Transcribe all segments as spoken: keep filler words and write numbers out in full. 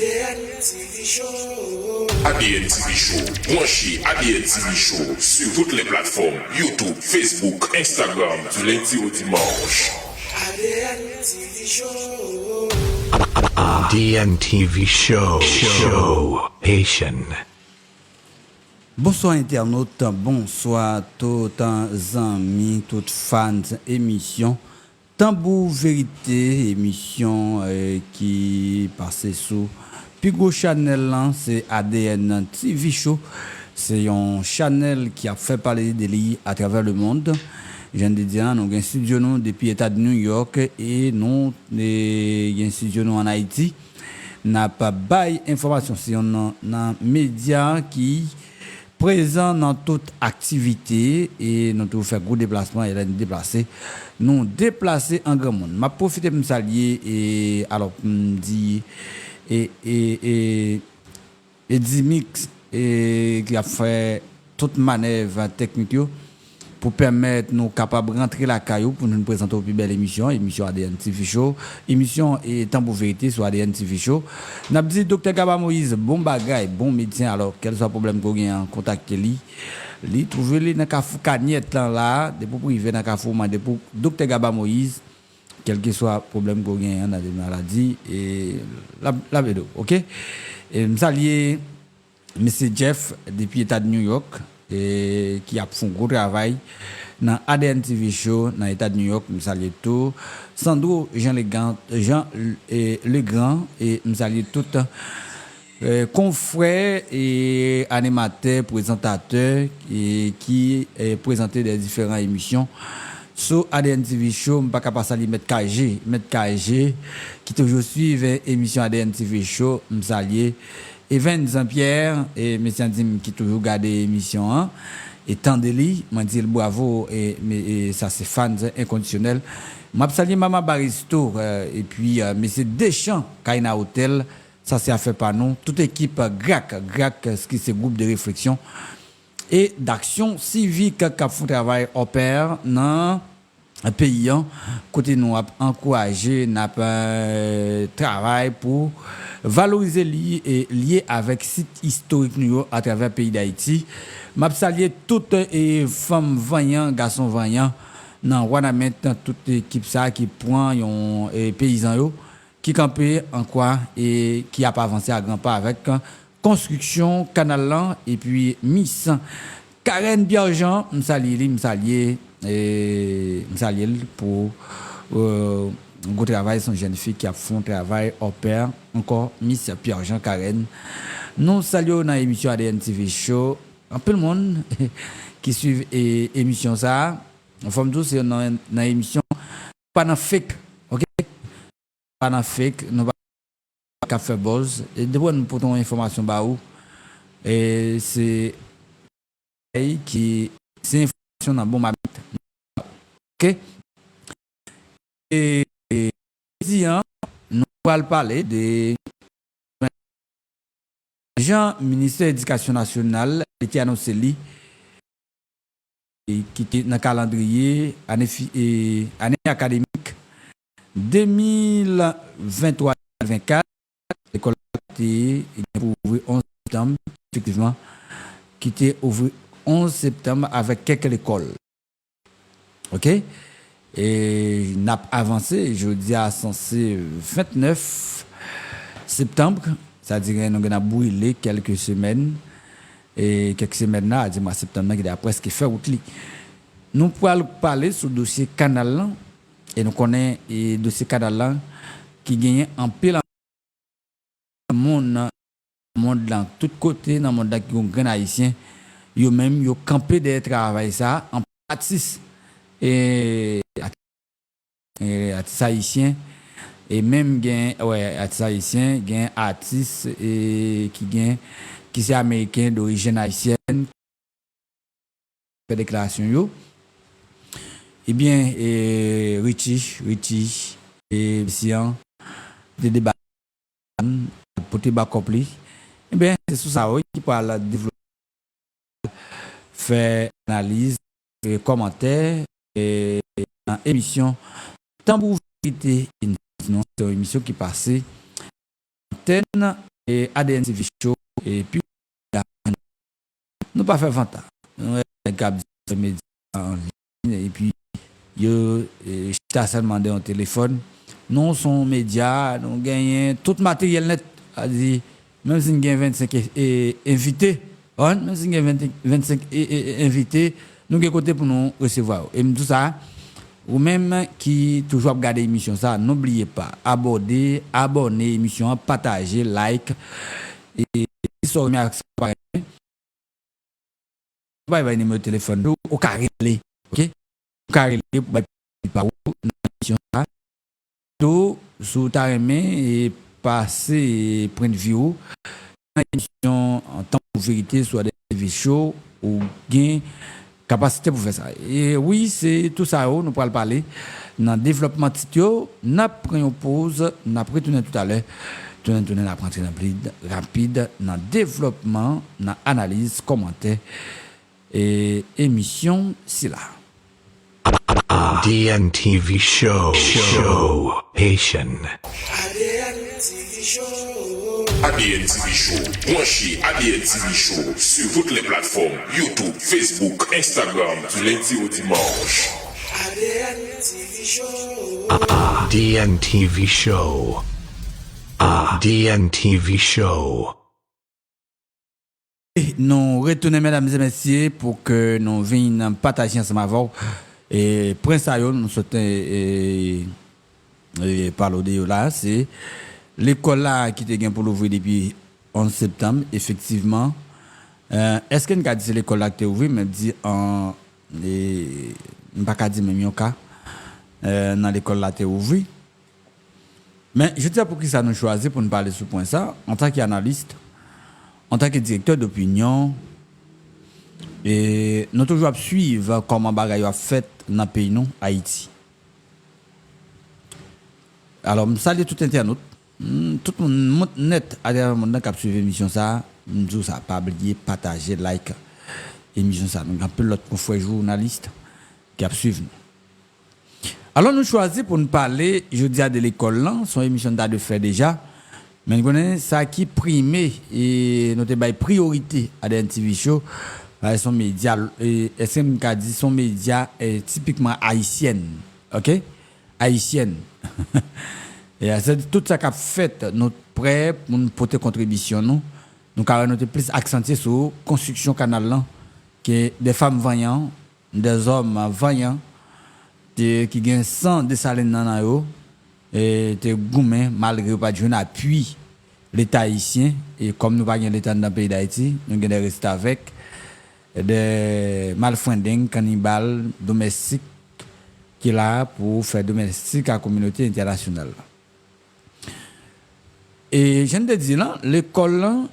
A D N T V Show. Branche A D N T V Show sur toutes les plateformes, YouTube, Facebook, Instagram, du lundi au dimanche. A D N T V Show. A D N T V Show. Show. Haitian. Bonswa entènot, bonswa tout zanmi, tout fans emisyon Tanbou Verite, emisyon, eh, ki pase sou pi gwo chanèl lan, se A D N T V Show. Se yon chanèl ki ap fè pale de li atravè lemond. Jan n te di a, nou gen estidyo nou depi eta de New York e nou, eh, gen estidyo nou ann Ayiti. N ap bay enfòmasyon, se youn nan, nan medya ki prezan nan tout aktivite e nou toujou fè gwo deplasman e lè n deplase, nou deplase an granmoun. M ap pwofite pou m salye e, alò, pou m di, e, e, e, e Dimix, e, ki ap fè tout manèv teknik yo pou pèmèt nou kapab rantre lakay ou pou nou prezante w pi bèl emisyon, emisyon A D N T V Show, emisyon e Tanbou Verite sou A D N T V Show. N ap di Doktè Gaba Moïse, bon bagay, bon medsen. Alò, kèlswa pwoblèm ke w gen an, kontakte li. Li twouve li nan Kafou Kanyèt lan la, depi w rive nan Kafou, mande pou Doktè Gaba Moïse, kèlkeswa pwoblèm ke w gen an, nan de maladi, e l ap, l ap ede w, oke? E m salye Mesye Jeff, depi eta de New York, e ki ap fè yon gwo travay nan A D N T V Show, nan eta de New York, m salye tou. Sandro Jean Legrand, Jean, e, Legrand, e m salye tout, e, konfrè e animatè, prezantatè, e ki, e, prezante de diferan emisyon sou A D N T V Show. M pa ka pa salye Mèt K G, Mèt K G, ki toujou swiv, e, emisyon A D N T V Show. M salye Evens Pierre, e, mesye an di m ki toujou gade emisyon an, e tande li, mwen di l bravo, e, me, e sa se fans enkondisyonèl. M ap salye Mama Baristo, e, epi, e, mesye Deschamps, Kaina Hotel, sa se afè pa nou. Tout ekip, e, GRAK, GRAK, e, ki se gwoup de refleksyon e d'aksyon sivik k ap fè yon travay hors pair nan peyi an, kote nou ap ankouraje, n ap, eh, travay pou valorize li e lye avèk sit istorik nou yo atravè peyi Dayiti. M ap salye tout, eh, fanm vanyan, gason vanyan nan Wanament, tout ekip sa a ki pran yon, eh, peyizan yo, ki kanpe an kwa e ki ap avanse a gran pa avèk konstriksyon kanal lan. Epi Miss Karen Pierre Jean, m salye li, m salye, e, m salye l pou, e, gwo travay, se yon jèn fi ki ap fè yon travay hors pair ankò, Miss Pierre Jean Karen. Nou salye w nan emisyon A D N T V Show. Anpil moun ki swiv, e, emisyon sa a. Fò m di w, se nan, nan emisyon pa nan fake, oke? Pa nan fake, nou pa k ap fè buzz. E depi nou pote yon enfòmasyon ba ou, e se ki se enfòmasyon nan bon mamit. Oke? E, e jodi a, nou pral pale de jan Ministè Edikasyon Nasyonal li te anonse li, e ki te nan kalandriye ane fi-, e, ane akademik de mil venntwa de mil vennkat, lekòl la te gen pou ouvri onz septanm, efektivman, ki te ouvri onz septanm avèk kèk lekòl. Oke? E n ap avanse, jodi a sanse ventnèf septanm, sa di gen, nou gen ap brile kèlke semèn, e kèk semèn la, di mwa septanm nan ki deja prèske fè wout li. Nou pral pale sou dosye kanal lan, e nou konnen, e dosye kanal lan ki genyen anpil moun nan mond lan, tout kote nan mond lan ki gen grenn ayisyen, yo menm yo kanpe dèyè travay sa a, anpil atis, e, at-, e, atis ayisyen, e menm gen, wè, atis ayisyen, gen atis, e, ki gen, ki se ameriken dorijin ayisyèn, fè deklarasyon yo. Ebyen, e, Richie, Richie, e, mesye an, te deba-, pote bakòp li. Ebyen, se sou sa, wi, ki pral devlope, fè analiz, e, kòmantè, e, nan emisyon Tanbou Verite, non, se yon emisyon ki pase antèn e, A D N T V Show, epi nou pa fè vanta. Nou wè nèg k ap di fè medya an liy, epi yo, e, chita sèlman dèyè yon telefòn. Nou se yon medya, nou genyen tout materyèl nèt. Sa di, menm si n gen vennsenk e, e, envite, konprann? Menm si n gen vennsenk, vennsenk e, e, e, envite, nou gen kote pou nou resevwa yo. E m di w sa, ou menm ki toujou ap gade emisyon sa, n'oubliez pas, abòde, abòne emisyon an, pataje, like, e, e, si w renmen ak si w pa renmen, bay, bay nimewo telefòn ou, ou ka rele, oke? Ou ka rele pou bay pawòl nan emisyon sa. Tou, si w ta renmen, e, pase, e, pwennvi w nan emisyon Tan pou Verite sou A D N T V Show, ou gen kapasite pou fè sa. E wi, se tou sa yo nou pral pale nan devlòpman tit yo. N ap pran yon poz, n ap retounen toutalè. Tounen, tounen, n ap rantre nan pli rapid nan devlòpman, nan analiz, kòmantè, e, emisyon sila. A D N T V Show. Show. Haitian. A D N T V Show. A D N T V Show. Branche A D N T V Show sur toutes les plateformes, YouTube, Facebook, Instagram, du lundi au dimanche. A D N T V Show. A D N T V Show. A D N T V Show. Nou retounen, medam e mesye, pou ke nou vin pataje ansanm avè w. E, pwen sa yo, nou sot, e, e, e, pale w de yo la, se lekòl la ki te gen pou louvri depi onz septanm, efektivman. E, èske n ka di se lekòl la ki te ouvri? Men di an, e, m pa ka di menm yon ka, e, nan lekòl la te ouvri. Men, jodi a, poukisa nou chwazi pou n pale sou pwen sa, antanke analis, antanke direktè dopinyon, e nou toujou ap swiv kòman bagay yo ap fèt nan peyi nou, Ayiti. Alò, m salye tout entènot, mm, tout moun, moun nèt atravè mond nan k ap swiv emisyon sa a, m di w sa, pa bliye pataje, like emisyon sa a. Nou gen anpil lòt konfrè jounalis k ap swiv nou. Alò, nou chwazi pou n pale jodi a de lekòl lan. Se yon emisyon n ta dwe fè deja. Men n konnen sa ki prime, e nou te bay priyorite A D N T V Show, e, se yon medya, e, èske m ka di se yon medya, e, tipikman ayisyèn, oke? Ayisyèn. E, se tout sa k ap fèt, nou prè pou n pote kontribisyon nou. Nou ka wè nou te plis aksantye sou konstriksyon kanal lan ke de fanm vanyan, de zòm vanyan, te, ki gen san Desalin nan, nan yo, e te goumen malgre yo pa t jwenn apui Leta ayisyen. E kòm nou pa gen Leta anndan peyi Dayiti, nou gen de restavèk, de malfrendeng, kannibal domèstik ki la pou fè domèstik a kominote entènasyonal la. E jan n te di lan, lekòl lan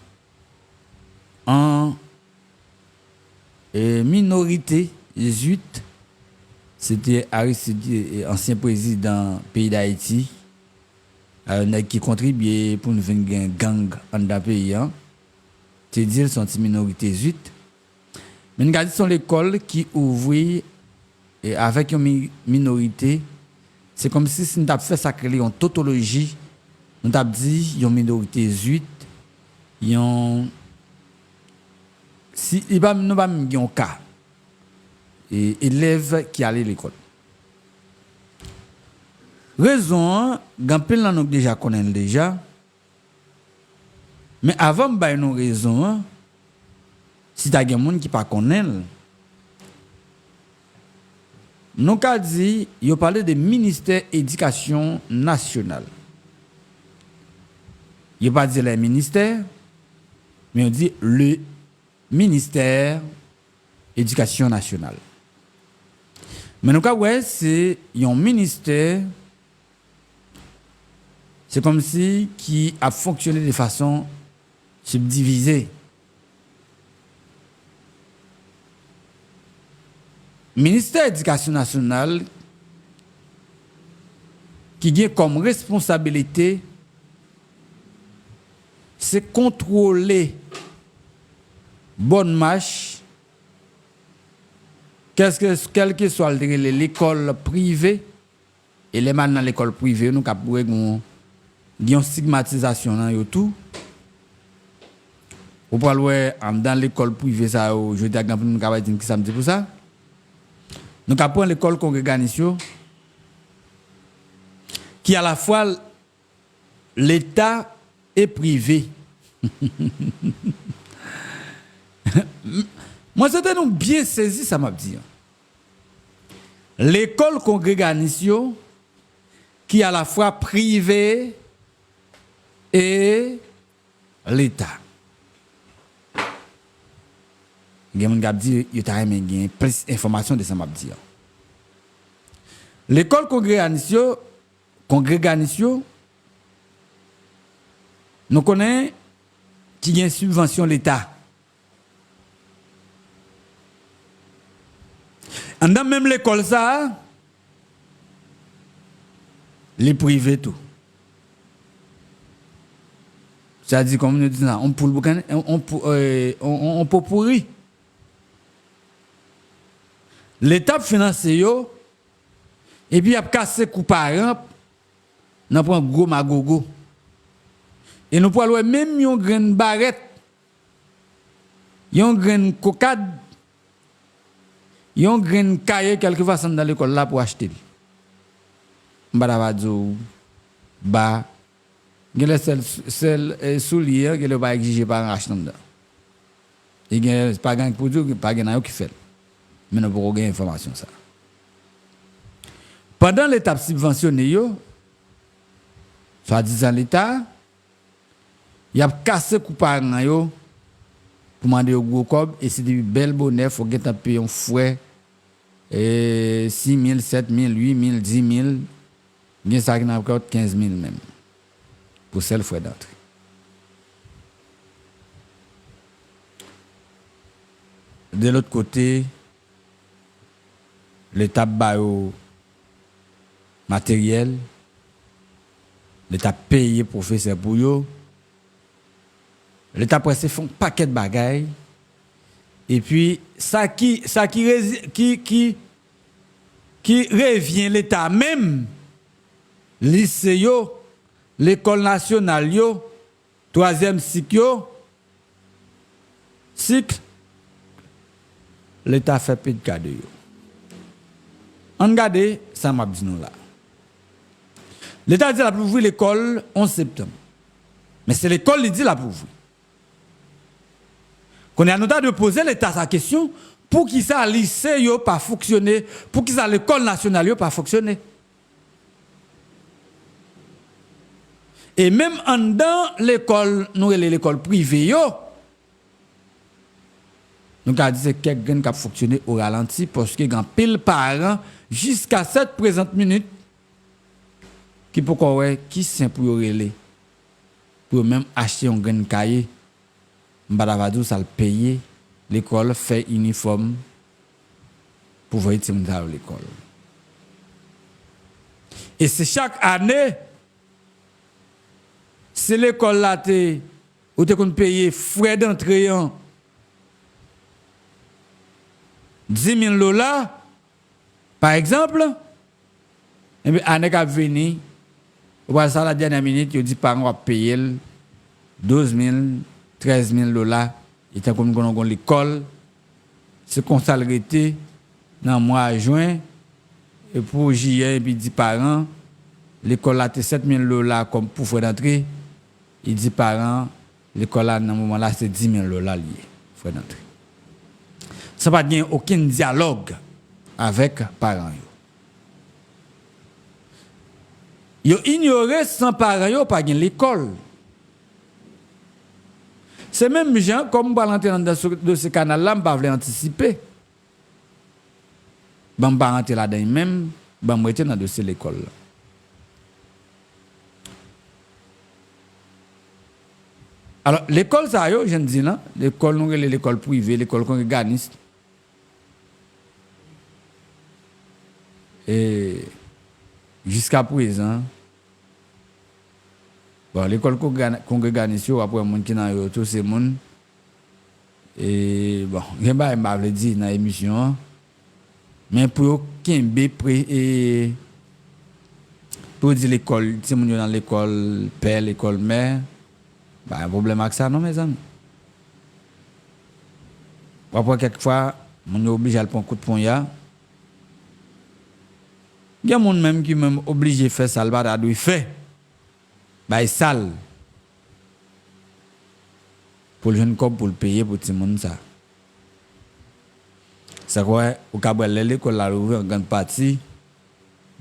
an, e, minorite, zwit, se te Aristide, e, ansyen prezidan peyi Dayiti, e, nèg ki kontribye pou n vin gen gang anndan peyi an, te di l se yon ti minorite zwit. Men n ka di se yon lekòl ki ouvri, e, avèk yon mi-, minorite. Se kòmsi si n t ap fè sa k rele yon totoloji, nou t ap di yon minorite zwit, yon, si, li pa, nou pa menm gen yon ka, e, elèv ki ale lekòl. Rezon an, gen anpil nan nou k deja konnen l deja. Men avan m bay nou rezon an, si ta gen moun ki pa konnen l, nou ka di yo pale de ministè edikasyon nasyonal. Yo pa di le ministè, men yo di le ministè edikasyon nasyonal. Men nou ka wè se yon ministè, se kòmsi ki ap fonksyone de fason sibdivize. Ministè edikasyon nasyonal ki gen kòm responsabilite se kontwole bòn mach, kèske, kèlkeswa l te rele lekòl prive, e lè m al nan lekòl prive yo, nou ka wè gen yon, gen yon stigmatizasyon nan yo tou. Ou pral wè anndan lekòl prive sa yo, jodi a gen anpil moun k ap di m kisa m di pou sa. Nou ka pran lekòl kongreganis yo, ki alafwa Leta e prive. Mwen swete nou byen sezi sa m ap di an. Lekòl kongreganis yo, ki alafwa prive e Leta. Gen moun k ap di yo ta renmen gen plis enfòmasyon de sa m ap di an. Lekòl kongreganis yo, kongreganis yo, nou konnen ki gen sibvansyon Leta. Anndan menm lekòl sa a, li prive tou. Sa di, kòman yo di sa, on poul boukannen, on, on, pou- eh, on, on, on po pouri. Leta ap finanse yo, epi y ap kase kou paran nan pran gwo magogo. E nou pral wè menm yon grenn barèt, yon grenn kokad, yon grenn kaye, kèlkeswa sa anndan lekòl la pou achte l. M pa ta va di w ba, genlè sèl, sèl eh, soulye an, genlè yo pa egzije paran achte anndan. E gen, pa gen pou di w, pa gen nan yo ki fè l. Men nou poko gen enfòmasyon sa. Pandan Leta ap sibvansyone yo, swadizan Leta, y ap kase kou paran yo pou mande yo gwo kòb, e se depi bèl bonè, fò w gentan peye yon frè, e, sis mil, sèt mil, uit mil, dis mil, gen sa ki nan kòt kenz mil menm, pou sèl frè dantre. De lòt kote, Leta ap ba yo materyèl, Leta ap peye pwofesè pou yo, Leta prèske fè yon pakèt bagay, epi sa ki, sa ki, rezi- ki, ki, ki revyen Leta menm, lise yo, lekòl nasyonal yo, twazyèm sik yo, sik, Leta fè ped kado yo. Ann gade sa m ap di nou la. Leta di l ap louvri lekòl onz septanm. Men se lekòl li di l ap louvri. Kounye a nou ta dwe poze Leta sa kesyon, poukisa lise yo pa fonksyone, poukisa lekòl nasyonal yo pa fonksyone? E menm anndan lekòl, nou rele lekòl prive yo, nou ka di se kèk grenn k ap fonksyone o ralanti, paske gen anpil paran, jiska sèt prezant minit, ki poko wè ki sen pou yo rele, pou yo menm achte yon grenn kaye. M pa ta va di w sa l peye lekòl, fè inifòm pou voye timoun sa yo lekòl. E se chak ane, si lekòl la te, ou te konn peye frè dantre an dis mil dola, pa egzanp, Ebyen, ane k ap vini, ou pral sa la dènyè minit, yo di paran w ap peye l douz mil, trèz mil dola, e tankou m konnen w gon lekòl, se konsa l rete nan mwa jen, e pou jiyè, epi di paran, lekòl la te sèt mil dola kòm pou frè dantre, li di paran, lekòl la nan moman la se dis mil dola l ye, frè dantre. San pa t gen okenn dyalòg avèk paran yo. Yo inyore san paran yo pa gen lekòl. Se menm jan, kòm m pral rantre nan dosye kanal la, m pa vle antisipe. Ban m pa rantre ladan l menm, ban m rete nan dosye lekòl la. Alò, lekòl sa yo, jan m di la, lekòl nou rele lekòl prive, lekòl kongreganis, e jiska prezan, bon, lekòl kongrega- kongreganis yo, w ap wè moun ki nan yo tou se moun, e, bon, gen bagay m pa vle di nan emisyon an, men pou yo kenbe pre, e, pou yo di lekòl, timoun yo nan lekòl pè, lekòl mè, pa gen pwoblèm ak sa non, mezanmi. W ap wè kèk fwa, moun yo oblije al pran kout ponya. Gen moun menm ki menm oblije fè sa l pa ta dwe fè. Bay sal pou l jwenn kòb pou l peye pou timoun sa. Sa k wè, ou ka wè lè lekòl la louvri an grann pati,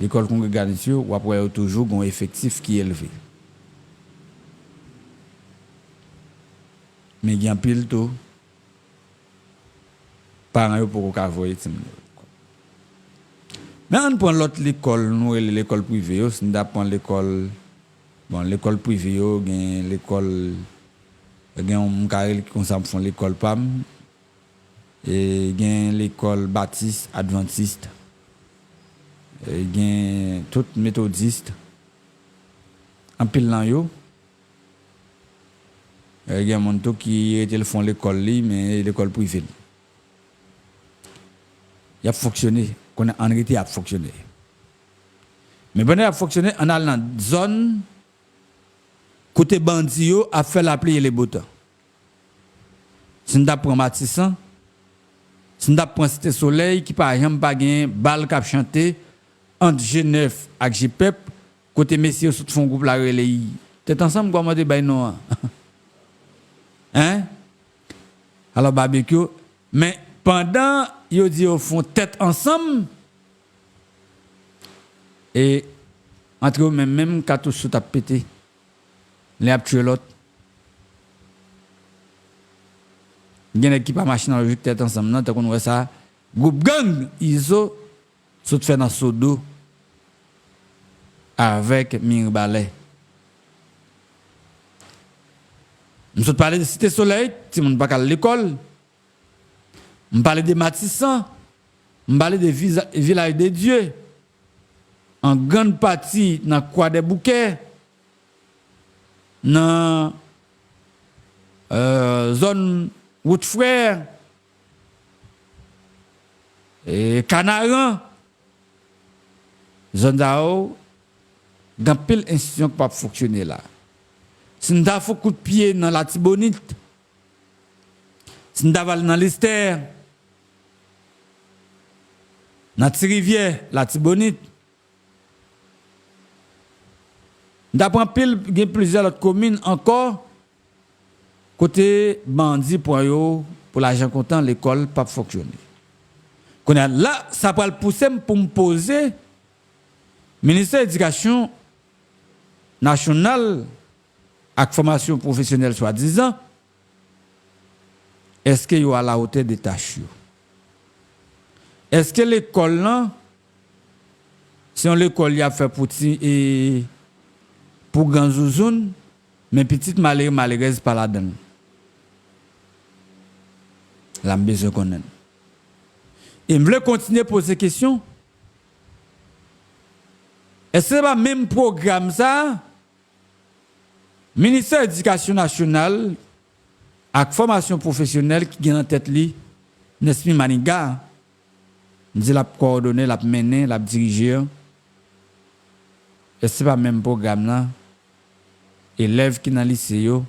lekòl kongreganis yo, w ap wè yo toujou gen yon efektif ki elve. Men gen anpil tou, paran yo poko ka voye timoun yo. Men ann pran lòt lekòl, nou rele lekòl prive yo, si n ta pran lekòl, bon, lekòl prive yo, gen lekòl, gen yon, m ka rele konsa, m fè yon lekòl pa m, e gen lekòl batis, advantis, e gen tout metodis, anpil nan yo, e gen moun tou ki rete l fè yon lekòl li, men e lekòl prive l. Y ap fonksyone, konnen ann rete y ap fonksyone. Men pandan y ap fonksyone, ann al nan zòn kote bandi yo ap fè lapli e lebotan. Si n t ap pran Matisan, si n t ap pran Site Solèy ki pa janm pa gen bal k ap chante ant G nèf ak G pèp, kote mesye yo sot fè yon gwoup la rele Tèt Ansanm, kòman te bay non an? Hein? Alò, Babekyou, men pandan yo di yo fè yon tèt ansanm, e antre yo menm, menm katouch sot ap pete, lè y ap tiye lòt. Gen nèg ki pa mache nan lojik tèt ansanm nan, tankou nou wè sa, gwoup gang Izo sot fè nan Sodo avèk Mirebalais. M sot pale de Site Solèy, timoun pa ka al lekòl. M pale de Matisan, m pale de Viza-, Vilaj de Dye, an grann pati nan Kwadèboukè, nan, euh, zòn Wout Frè, e Kanaran, zòn sa yo, gen anpil enstitisyon k p ap fonksyone la. Si n ta fè kout pye nan Latibonit, si n ta pral nan Lestè, nan Ti Rivyè, Latibonit, n ta pran pil, gen plizyè lòt komin ankò, kote bandi pran yo pou lajan kontan, lekòl p ap fonksyone. Kounye a, la, sa pral pouse m pou m poze Ministè Edikasyon Nasyonal ak Fòmasyon Pwofesyonèl swadizan, èske yo alawotè de tach yo? Èske lekòl lan, se yon lekòl y ap fè pou ti, e, pou gran zouzoun, men pitit malere, malerèz pa ladan l? La m bezwen konnen. E m vle kontinye poze kesyon, èske se pa menm pwogram sa a, Ministè Edikasyon Nasyonal ak Fòmasyon Pwofesyonèl ki gen nan tèt li Nesmy Manigat, m di l ap kowòdone, l ap mennen, l ap dirije an, èske se pa menm pwogram nan? Elèv ki nan lise yo,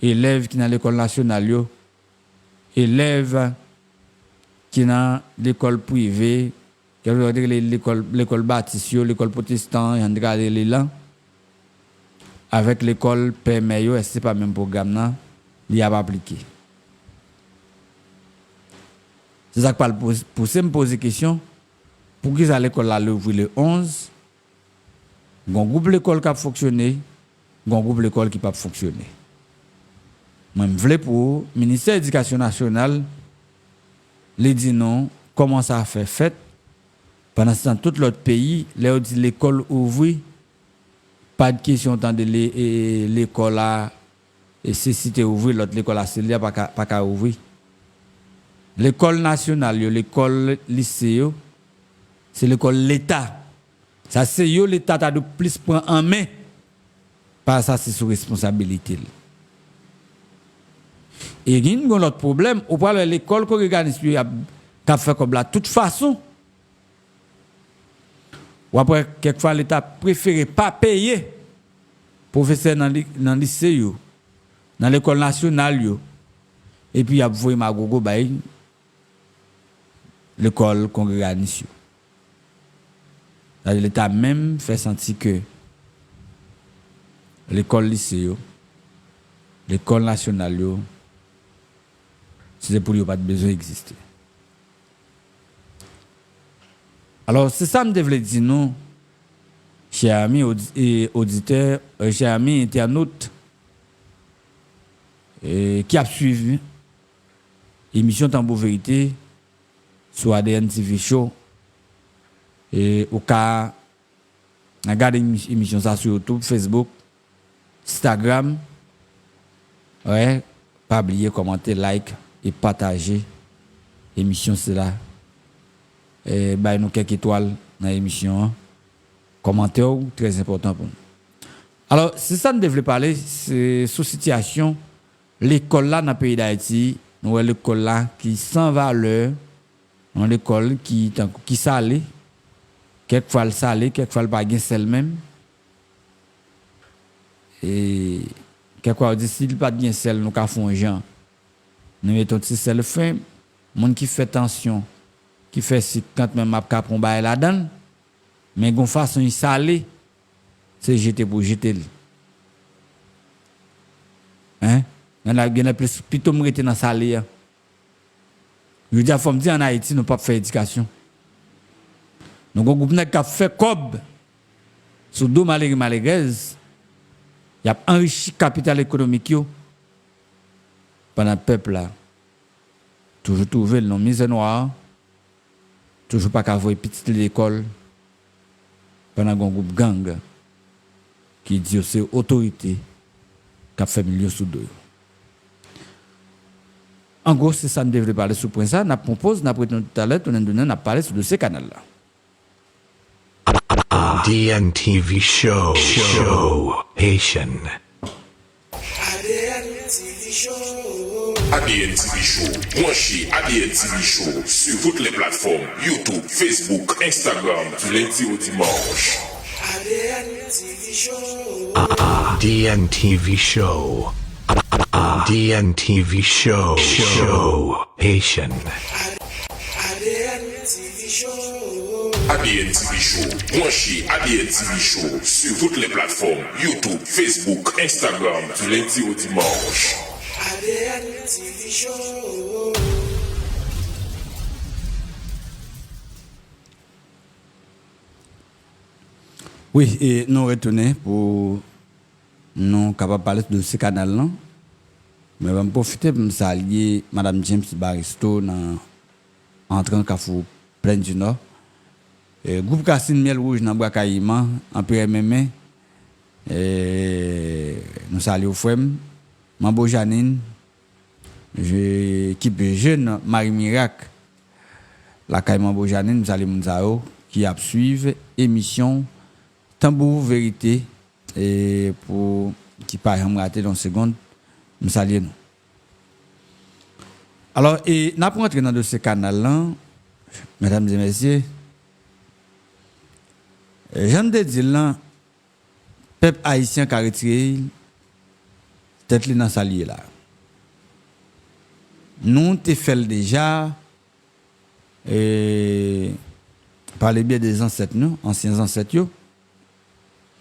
elèv ki nan lekòl nasyonal yo, elèv ki nan lekòl prive, kèlkeswa yo te rele lekòl, lekòl batis yo, lekòl pwotestan, jan n te ka rele l lan, avèk lekòl pè mè yo, èske se pa menm pwogram nan li ap aplike? Se sa k pral poz-, pouse m poze kesyon, poukisa lekòl la louvri le onz, gon gwoup lekòl k ap fonksyone, gon gwoup lekòl ki p ap fonksyone. Mwen, m vle pou Ministè Edikasyon Nasyonal, li di nou kòman sa fè fèt, pandan se tan tout lòt peyi, lè yo di lekòl ouvri, pa t kesyon tande le-, e, e, lekòl la, e se si te ouvri, lòt lekòl la, se li a pa ka, pa ka ouvri. Lekòl nasyonal yo, lekòl lise yo, se lekòl leta. Sa se yo leta ta dwe plis pran an men. Pa sa se sou responsabilite l. E gen yon lòt pwoblèm, ou pral wè lekòl kongreganis yo ap, k ap fè kòb la tout fason. W ap wè kèk fwa leta prefere pa peye pwofesè nan li-, nan lise yo, nan lekòl nasyonal yo, epi y ap voye magogo bay lekòl kongreganis yo. Sa vle di Leta menm fè santi ke lekòl lise yo, lekòl nasyonal yo, si se pou li yo pa t bezwen egziste. Alò, se sa m te vle di nou, chè ami odi- e oditè, e chè ami entènot, e ki ap swiv emisyon Tanbou Verite sou A D N T V Show. E ou ka gade emi- emisyon sa sou YouTube, Facebook, Instagram. Wè, pa bliye kòmante, like e pataje emisyon sila. E bay nou kèk etwal nan emisyon an. Kòmantè w trè enpòtan pou nou. Alò, se sa n te vle pale, se sou sitiyasyon lekòl la nan peyi Dayiti. Nou wè lekòl la ki san valè, yon lekòl ki tankou ki sale, kèk fwa l sale, kèk fwa l pa gen sèl menm. E kèk fwa yo di si l pa t gen sèl, nou ka fè yon jan. Nou mete yon ti sèl fen, moun ki fè tansyon, ki fè sik, kantmenm ap ka pran yon bagay ladan l, men gon fason li sale, se jete pou jete l. Hein? Gen la, gen la plis, pito m rete nan sale a. Jodi a, fò m di, ann Ayiti, nou p ap fè edikasyon. Nou gon gwoup nèg k ap fè kòb sou do malere malerèz, y ap anrichi kapital ekonomik yo, pandan pèp la toujou twouve l nan mizè nwa, toujou pa ka voye pitit li lekòl, pandan gon gwoup gang ki di yo se otorite k ap fè milyon sou do yo. An gwo, se sa n te vle pale sou pwen sa. N ap pran poz, n ap retounen talè, tounen tounen, n ap pale sou dosye kanal la. A D N T V Show. Show. Haitian. A D N T V Show. Branche A D N T V Show sur toutes les plateformes, YouTube, Facebook, Instagram, du lundi au dimanche. A D N T V Show. A D N T V Show. A D N T V Show. Show. Haitian. A D N T V Show. A D N T V Show. Branche A D N T V Show sur toutes les plateformes, YouTube, Facebook, Instagram, du lundi au dimanche. A D N T V Show. Wi, e nou retounen pou nou kapab pale sou dosye kanal lan. Men ban m pwofite pou m salye Madanm James Baristo nan antran Kafou Plèn di Nò. E, gwoup Rasin Myèl Wouj nan Bwa Kayiman, Anperè Menmen. E, nou salye w, frè m. Manbo Janine, je- ekip jèn Mari Mirak lakay Manbo Janine, m salye moun sa yo ki ap swiv emisyon Tanbou Verite, e pou ki pa janm rate yon segonn, m salye nou. Alò, e n ap rantre nan dosye kanal lan, medam e mesye. Jan m te di l lan, pèp ayisyen ka retire tèt li nan sa l ye la. Nou te fè l deja, e, pa le byen de zansèt nou, ansyen zansèt yo,